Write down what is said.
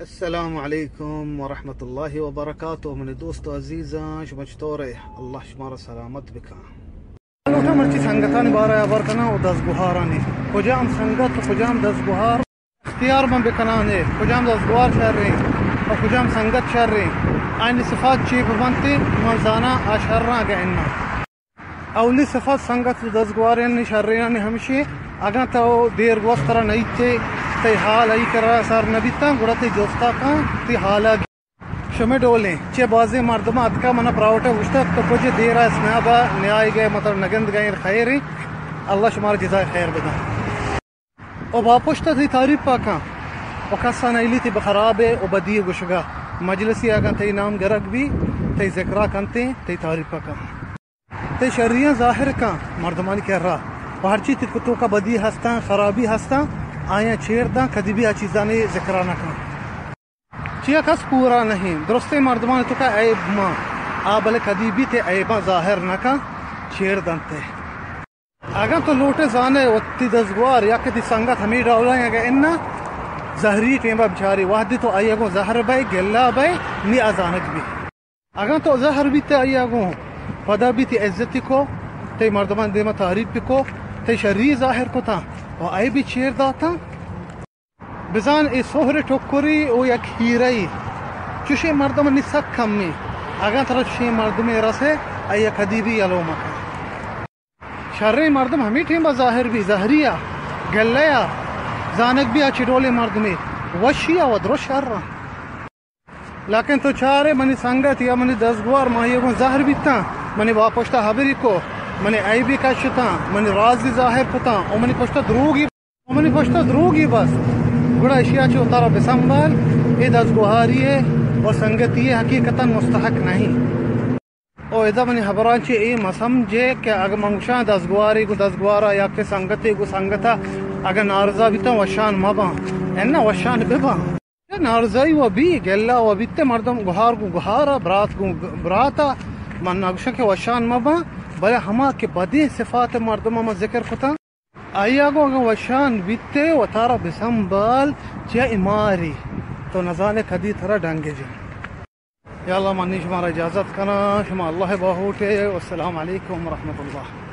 السلام علیکم ورحمۃ اللہ وبرکاتہ۔ منی دوست و عزیزاں، شما چطور ئے؟ اللہ شما را سلامت بکن۔ لوٹاں مرچی سنگتانی بارہ ءَ ہبر کناں و دزگوہارانی۔ کجام سنگت و کجام دزگوہار اختیار من بکناں، اے کجام دزگوہار شریں و کجام سنگت شریں، آیانی صفات چی ببنت، من زاناں آ شراں اگہ اناں۔ اولی صفت سنگت و دزگوارانی شرینانی ہمشی، اگاں تو دیر گوست ترا نئیتے، تئی حال آئی کرا سر نبیتاں، گڑا تئی جستا کن، تئی حالا گی۔ شمے ڈولیں، چہ بازیں مردماں اتکا منا پراوٹا گوشتگ، تو کجے دیر ءَ اسنابا نیائیگئے، مطلب نگندگئے، خیریں، اللہ شمارا جزائے خیر بدن۔ و باپشت ءَ تئی تعریف ءَ کن و کس ءَ نئیلیت بخراب ءَ و بدی ءَ گوشگ ءَ۔ مجلسے اگاں تئی نام گرگ بی، تئی ذکر ءَ کنتیں، تئی تعریف ءَ کن۔ تئی شریاں ظاہر کن مردمانی کرا۔ و ہرچی تئی توکا بدی ہستاں، خرابی ہستاں، آیاں چیر داں، کدی بھی آ چیزانی ذکر ءَ نہ کن۔ چیا کس پورا نہیں، درستیں مردمانی توکا عیب مان، آ بلے کدی بھی تئی عیباں ظاہر نہ کن، چیر دنت ئے۔ اگاں تو لوٹے زانے وتی دزگوار یا کہ تئی سنگت ہمے ڈولا ایں، اگاں اناں زہری ٹیمبا بچاری، وہدے تو آئی ءَ گوں زہر بئے، گلہ بئے، نی آ زانگ بی۔ اگاں تو زہر بیتے آئی ءَ گوں، پدا بھی تئی عزتی کو، تئی مردمان دیما تعریف بی کو، تئی شری ظاہر کتاں و آئی بھی چیر داتاں۔ بزان اے سہر ٹکری و یک ہیرئی چوشیں مردمانی سک کمی۔ اگاں ترا چوشیں مردمے رسے، آئی ءَ کدی بھی یلو مکن۔ شریں مردم ہمے ٹیمبا ظاہر بی، زہری ءَ، گلہ ءَ، زانگ بی آ چہ ڈولیں مردمے، وشی ءَ و درست شر ءَ۔ لیکن تو چارے منی سنگت یا منی دزگوار ماہی گوں زہر بیتاں، منی واپشتا ہبری کو، منی عیبی کشتاں، منی رازی ظاہر کتاں، و منی پشتا دروگی، و منی پشتا دروگی بست، گڑا اشیا چہ وتارا بسنبال، اے دزگوہاری ءِ و سنگتی ءِ حقیقتاً مستحق نہیں۔ او ادا منی ہبراں چہ اے مسمجے کہ اگہ من گوشاں دزگوارے گوں دزگوارا یا کہ سنگتے گوں سنگتا اگہ نارضا بیتاں وشان مباں، اناں وشان بباں۔ نارضائی و بی، گلہ و بیتے مردم گوہار گوں گوہارا، برات گوں گ-، براتا، من نگوشاں کہ وشان مباں، بلے ہما کہ بدیں صفات مردم ما ذکر کتاں، آئی ءَ گوں اگاں وشان بیتے وتارا بسنبال، چیا اماری تو نزانے کدی ترا ڈنگے جن۔ یا اللہ، منی شمارا اجازت کناں، شما اللہ ءِ باہوٹے، والسلام علیکم ورحمۃ اللہ۔